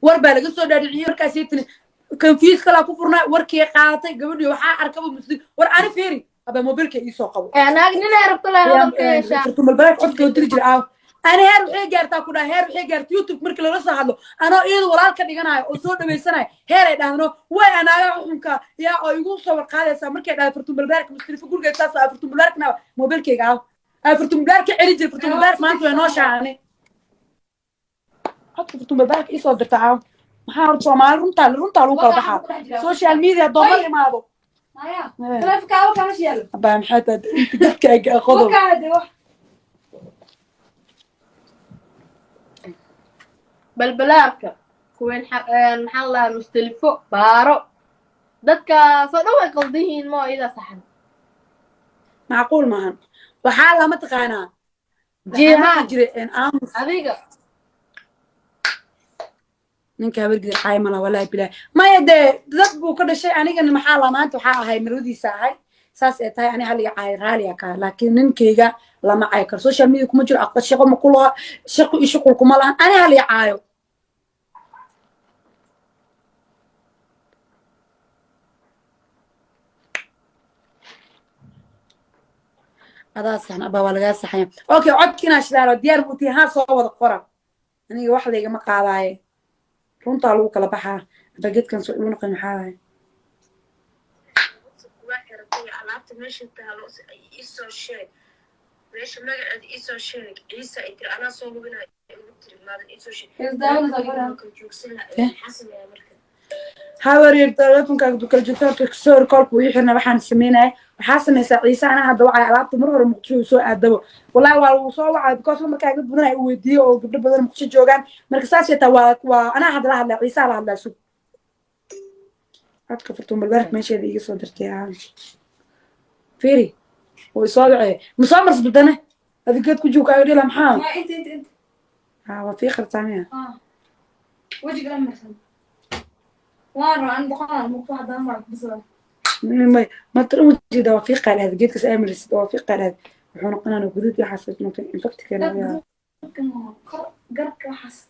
War baa laga soo dhaadhiciyey markaasay tiri confuse kalaa ku furnaa. Warkii qaadatay gabadhii waxaa arkaba Muslim. War ani fiiri, aba mobilka iisoo qabo. Naag ninay rabto lay hadalka yeeshaa. Furtumalbalaag codka diri jira aaw. Ani heer waxay gaartaa ku dhaha, heer waxay gaarta YouTube markii lala soo hadlo anoo iyadu walaal ka dhiganayo oo soo dhaweysanayo, heer ay dhahdano way anaaga xunka yaa oo igu soo warqaadaysaa. Markay dhahdo Furtumbalbaarka Mustalifo gurigeed saas ah, Furtumbalbaarkna mobilkayga aaw aa Furtumbalbaark ka celin jira. Furtumbalbaark maanta way noo shaacani codka Furtumbalbaarka iisoo dirta aaw. Maxaa horta Soomaali runtaa lagu kala baxaa social media dooma imaado. Abaa, maxaa tahay inta dadkaaga qodob? Balbalaarka kuween maxaa la dhahaa, Mustalifo Baaro, dadkaasoo dhan way qaldan yihiin, ma iyadaa saxan? Macquul maahan. Waxaa lama taqaanaa Jiihaan. Jira aamus. Adiga. Ninka habargida xaay mala, walaahi bilaahi maya. Dee dad buu ka dhashay. Anigana maxaa la maanta waxaa ahay marwadiisa ahay. Saas ay tahay ani haliga caay raaliya kaa, laakiin ninkayga lama caayi karo. Social media kuma jiro, aqal shaqo ma kulaha, shaqo iyo shuqul kuma lahan. Ani haliga caayo. Adaa saxan abaa, waa lagaa saxaya. Okay, codkiinaa shidaalo diyaar buu tihi. Haa, soo wada qora. Aniga wax laygama qaadaaye, runtaa lagu kala baxaa. Hadda geedkan soo igu noqon maxaa waaye? Waa xiratay alaabta meesha taalo, iisoo sheeg meesha magaceeda, iisoo sheeg. Ciisa ay tiri anaa soo hubinaya igu tiri maadan iisoo sheeg. Kala joogsana, maxaa sameeyaa marka? Hawareer teleefonkaaga duu kala joogto. Horta soo kolku ii xirna waxaan sameynaya. Waxaa samaysaa Ciise anaa hadda wacay. Alaabta mar hore Muqdisho uu soo aadabo, wallahi waa lagu soo wacay, because markaa dad badan ay u weydiiyey oo gabdho badan Muqdisho joogaan. Marka saas yeetaa waa anaa hadda la hadlaa, Ciise la hadlaa. Sug, codka Furtuun Balbaark meesheeda iiga soo dirtay. Aa fiiri, wuu isoo wacay. Ma soo marsbadane adigeed ku joog kaaga dhila maxaa? Haa, waa fii qartaa miya? May ma ujeeda, waa fii qaalaad geedkaas aamirisid, waa fii qaalaad. Wuxuu noqonaa guduud, waxaas noqon infect keenaya.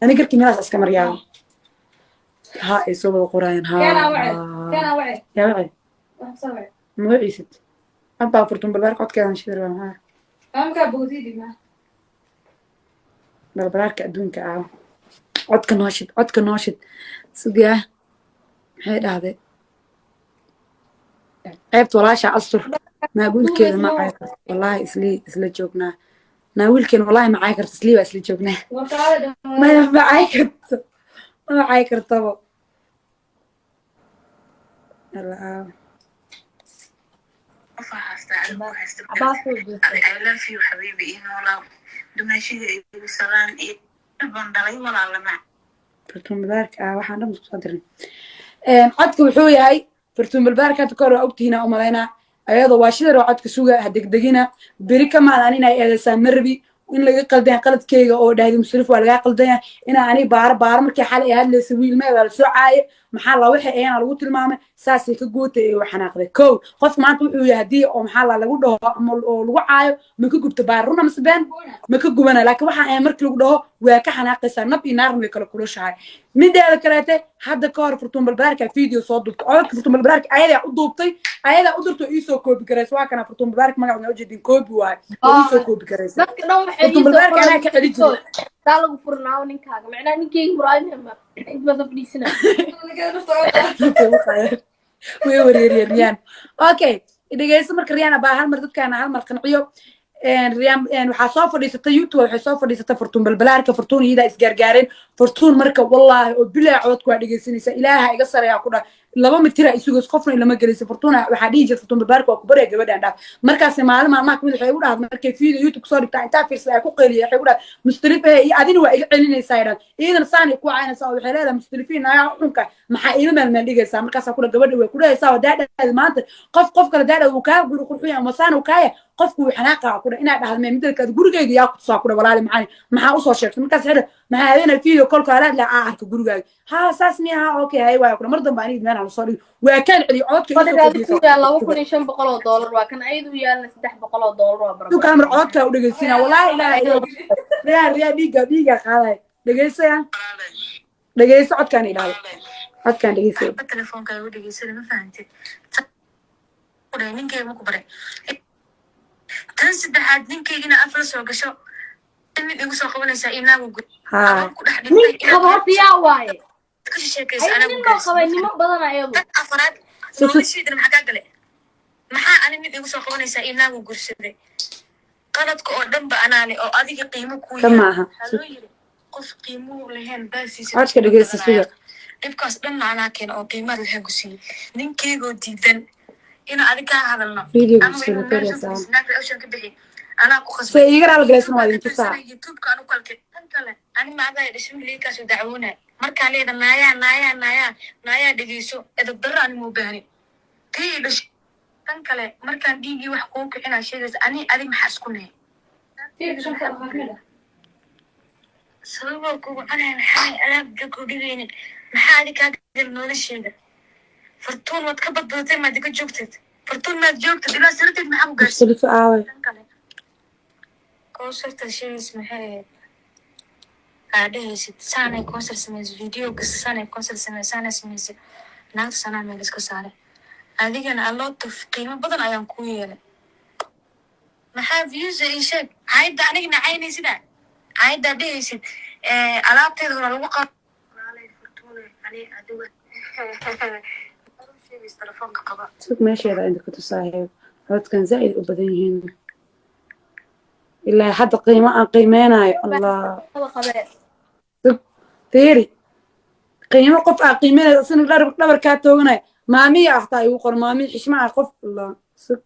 Ani garkii meelahaas iska maryaa. Ha ay soo wada qoraayaan. Ha yaa wacay magaciisid abbaa Furtun Balbaarka codkeedan shidar waa maxaa balbalaarka adduunka ah. Codka nooshid, codka nooshid. Sugaa, maxay dhahday? Ceebta walaasha astur. Naaguilkeeda ma caay karto, wallaahi. Islii isla joognaa naawiilkeena, wallaahi ma caay karto. Islii baa isla joognaa. Maya, ma caay karto, ma caay kartabo. Allah. Qofaa haystaa, adigu haysta. I love you xabiibi, ii noolaa, dumaashiga igu salaan iyo baan dhalay walaalama. Fartuun Balbaarka ah waxaan dhan isku soo dirin. Codka wuxuu yahay Fartuun Balbaarka hadda kahor waa ogtihiin aan umalaynaa. Ayadoo waa shidar oo codka suga, ha degdegina. Beri ka maalan inay eedeysaa ma rabi in laga qaldaya qaladkeyga oo dhahday Musrif waa lagaa qaldaya. Inaa ani baaro baaro markii xalay ay hadlaysa wiilmee waa lasoo caaye. Maxaa la waxay ayana lagu tilmaamay saasay ka gootay ee xanaaqday. Kow qof maanta wuxuu yahay haddii oo maxaa la lagu dhaho ama oo lagu caayo, ma ka gubto baar runa mase been ma ka gubana? Laakiin waxa ay markii lagu dhaho waa ka xanaaqaysaa, nab iyo naarna way kala kulushahay. Mideeda kaleete, hadda ka hor Furtuun Balbaarka video soo duubtay. Codadka Furtuun Balbaarka ayadaa u duubtay, ayadaa u dirtay oo iisoo koobi karaysa. Waa kana Furtuun Balbaarka magaca ujeedin, koobi waaye oo iisoo koobi karaysa. Dadka dhan waxay Furtuun Balbaarka anaa ka celi jiray. Taa lagu furnaawo ninkaaga, macnaha ninkeyga muraadinama inta baa soo fadhiisana. Way wareeriyeen Riyaan. Okay, dhegeyso marka Riyaan baa hal mar dadkaana hal mar qanciyo. Riyaan waxaa soo fadhiisatay YouTube, waxay soo fadhiisatay Furtuun Balbalaarka. Furtuun iyadaa isgaargaareen. Furtuun marka wallaahi oo bilaa cododku waa dhegeysanaysaa. Ilaaha iga sareeyaa ku dhah, 2 mitira isugays qofna ilama gelaysa. Furtuun waxaa dhihi jirta Furtuun Balbalaarka waa ku baraya gabadhan dhaaf. Markaas maalin maalmaha kamid waxay igu dhahday markay video YouTube kusoo dhigtaa intaa fiirsada ay ku qeyliyay, waxay igu dhahday Mustalifa iyo adina waa iga celinaysaa idhan, iyadana saanay ku caynaysaa oo waxay leedahay Mustalifiin nagaa xunka maxaa iila maalmaal dhigaysaa. Markaasaa kudha gabadha way ku dhahaysaa oo daadhaada maanta qof qof kale daadhaada uu kaa guri qurxuya ama saan uu kaaya qofku wuu xanaaqaa ku dhah inaad dhahdo mee midda kale gurigayga yaa ku tusaa ku dhah walaali maxaa maxaa usoo sheegtay. Markaas xidha maxaa habeenay video kolka alaad leh aa arka gurigaaga. Haa, saas miya? Haa, okay, hay waaya ku dhah. Mar dambe aniga meel aan soo dhigi waa kaan celiyo codka iisoo Fadhigaadi kordhiyey. Ku yaal $2,500 waa kan, ayadu yaalna $300 waa Intuu barbar. Kaamar codka u dhegeysiina, wallaahi ilaaha riyaa riyaa dhiigga dhiigga qaaday dhegeysaya. Dhegeyso codkaan idhaahdo, codkaan dhegeyso. Waxba telefoonka igu dhegeysana, ma fahantid? Ninkeyga ma ku baray? Tan saddexaad, ninkaygina af la soo gasho, mid igu soo qabanaysaa inaagu Haa. ku dhex dhintay. Nin qaba horta yaa waaye? Ka sheekaysa. Ay, Anagu nin loo qabay nimo badan ayadu. Tan afaraad, Sug. noloshiidana maxaa kaa galay? Maxaa ani mid igu soo qabanaysaa inaagu guursaday? Qaladka oo dhan ba anaa leh oo adiga qiimo kuu Ka yeelay. maaha. Waxaa Sug. loo yiri qof qiimuhu lahayn baasiisa. Codka dhegeysta, suga. Dhibkaas dhanna anaa keena oo qiimaad lahayn ku siiyey, ninkeygoo diidan inaan adig kaa hadalno Videoga ama iskala inuu meel koraysaa. soo fadhiisto, naag reaction ka bixi, anaa ku Se khasbay. iiga raalgalaysana waa idin tusaa. YouTube-ka anu kalke tan kale ani maadaa dhashay liikaasu dacwoonay markaa leeda naayaa naayaa naayaa naayaa. Dhegeyso, edab darro ani muu baahni tii i dhashay. Tan kale, markaan dhiiggii wax kuu kicinaa sheegaysa, ani adi maxaa isku nahay? Sababoo kugu cunaya maxaa? Alaabda ku dhigaynin maxaa adi kaa gal nolosheeda? Fartuun waad ka badbadatay, maad iga joogtid? Fartuun maad joogtid ilaa sarateed, maxaa ku gaarsiin? Mustalifo aaway? Tan kale, koosarta sheegaysa maxay ahayd? Aa dhehaysid saanay koosar samaysay, video kasta saanay koosar samaysay, saanay samaysay, naagta sanaa meel iska saaray. Adigana a lot of qiimo badan ayaan kuu yeelay. Maxaa views ii sheeg? Caayda anigana caynaysidaa, caaydaa dhehaysid alaabteeda hore lagu qab. Telefoonka qaba. Sug, meesheeda inta ku tusaayo. Codkan zaa'id u badan yihiin ilaa hadda qiimo aan qiimeynayo, Allah. Qaba qabee. Sug, fiiri, qiimo qof aan qiimeynayo isna dhabarkaa tooganaya. Maamiya hataa igu qor, maamiya xishma ah qof. Allah, sug,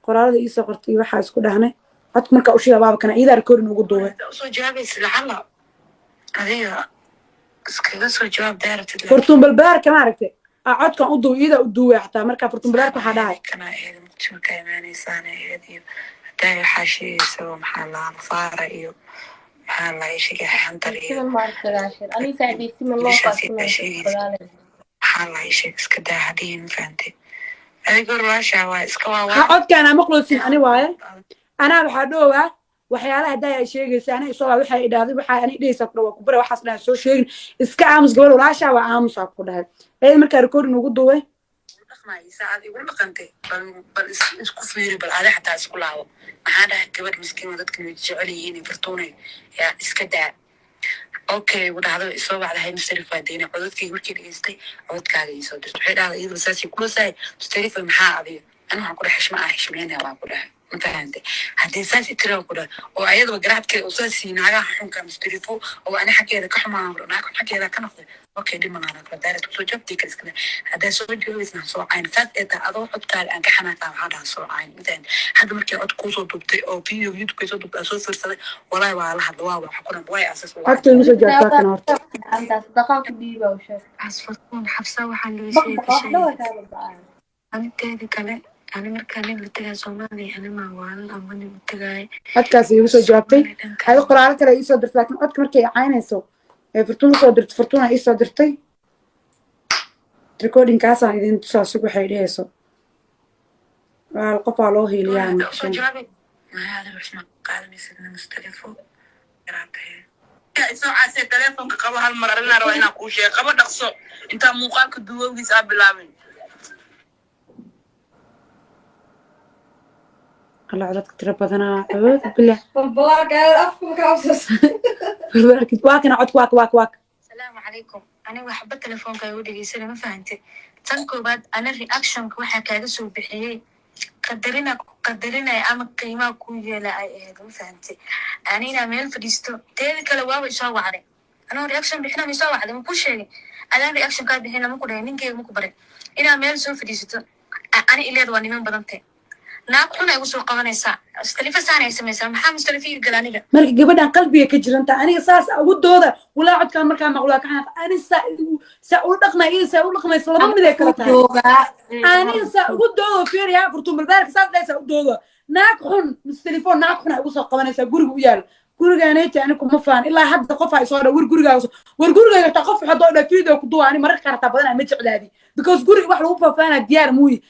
qoraalada iisoo qortay iyo waxaa isku dhahnay. Codka markaa ushida baaba kana iidaa recording ugu duubay. Usoo jawaabaysa lacala adiga iskaga soo jawaab daarabtid. Furtuun balbaarka ma aragtay? Aa codkan u duubay, iidaa u duubay xataa. Markaa furtuun balbaarka waxaa dhahay Kana ahayd Muqdisho markaa imaanaysaan ahayd iyo hadaa waxaa sheegaysa maxaa lahaa mafaara iyo maxaa lahaa sheegay xantar iyo Siman ma aragtay, aniga saaxiibay siman loo qaasimo. Maxaa lahaa sheeg, iska daa hadhihin, ma fahantay? Adiga walaashaa waa iska waa. Ha, codkaan ama maqloosin ani waaye. Anaa waxaa dhowaa waxyaalaha hadaa ay sheegaysa ani isoo waxay idhaahday, waxaa ani dhehaysaa ku dhawa ku bare, waxaas dhahay soo sheegin, iska aamus. Gabadh walaashaa waa aamusaa ku dhahay ayada markaa recording ugu duubay. Dhaqmaysa aad igu dhaqantay, bal isku fiiri, bal adi xataa isku laabo. Maxaa dhahay? Gabadh miskiin oo dadkan way jecel yihiin, Fartuunay yaa iska daa. Okay, igu dhahdo isoo wacdahay Mustarif waa deyna codadkayga. Markii dhegeystay codkaaga iisoo dirtay, waxay dhahday iyadoo saasay kula sahay Mustarif maxaa adiga? Ani waxaan ku dhahay xishma ah, xishmeynaya baan ku dhahay, ma fahantay? Haddii saas i tira ku dhahay oo ayadaba garaadkeeda oo saas sii naagaha xunka Mustarifo oo ani xaggeeda ka xumaan, naag xun xaggeeda ka noqday. Okay, dhiman kula daarad kusoo jawaabtay kale iska daa. Haddaa soo jawaabaysna soo cayn saas ee tahay adoo codkaaga aan ka xanaaqaa. Waxaa dhaha soo cayn mafahan. Hadda markii cod kuusoo duubtay oo video YouTube soo duubtay aan soo fiirsaday, walaahi waa la hadla, waa waxa ku dhan way asas. Codka igu soo jawaabtaa kana horta. Gacantaas daqaan ku dhiiba u sheeg. Asfartuun Xabsa waxaa laga Baq baq wax sheegay dhawa kaala bacay. Aniteeda kale, ani markaa nin la tagaa Soomaaliya, ani maa waalan ama nin u tagaay. Codkaas igu soo jawaabtay. Adi qoraalo kale iisoo dirtay, laakiin codka markay caynayso ee Furtuun usoo dirtay, Furtuuna iisoo dirtay recordingkaasaan idin tusaa. Sug, waxay dhehayso waa qof waa loo hiiliyaa. Usoo Maqashan. Jawaabay maxaa xusma qaadanaysid Mustalifo yaraatahay. Isoo caasee, telefonka qabo. Hal mar arrinaa rabaa inaan kuu sheego. Qabo dhaqso intaa muuqaalka duwowgiis aa bilaabin. Alla, codadka tiro badanaa, acuudu billah. Waa kana codka, waa ka waa ka. Asalaamu calaykum. Ani waxba telefoonka igu dhegeysana, ma fahantid? Tan koowaad, ani reactionka waxaa kaaga soo bixiyey qadarina ku qadarinaya ama qiimaha kuu yeela ay ahayd, ma fahantid? Ani inaa meel fadhiisto. Teeda kale, waaba isoo wacday anoo reaction bixina, ma isoo wacday? Maku sheegay adaan reaction kaa bixina? Maku dhahay ninkeyga maku baray inaa meel soo fadhiisato? Ani ileed waa niman badantay, naag xuna igu soo qabanaysaa, Mustalifa saanay samaysaa. Maxaa Mustalifa iga gala aniga? Marka gabadhan qalbiga ka jiranta, aniga saas ugu dooda walaa. Codkaan markaa maqlaa ka xanaaq. Ani saa ula dhaqmay iyo saa u dhaqmaysa laba mid ay kala tahay. Joogaa. Aniga saa ugu doodo, fiiriya, Furtuun balbaarka saas dhahaysaa u doodo, naag xun Mustalifo, naag xun ay ugu soo qabanaysaa guriga u yaal. Gurigaaneti ani kuma faan ilaa hadda. Qof ay soo dha war gurigaaga war gurigaaga hataa qof waxaa doo dha video ku duwa. Ani mararka qaar hataa badanaa ma jeclaadi because guriga wax lagu faafaanaa diyaar muuyi.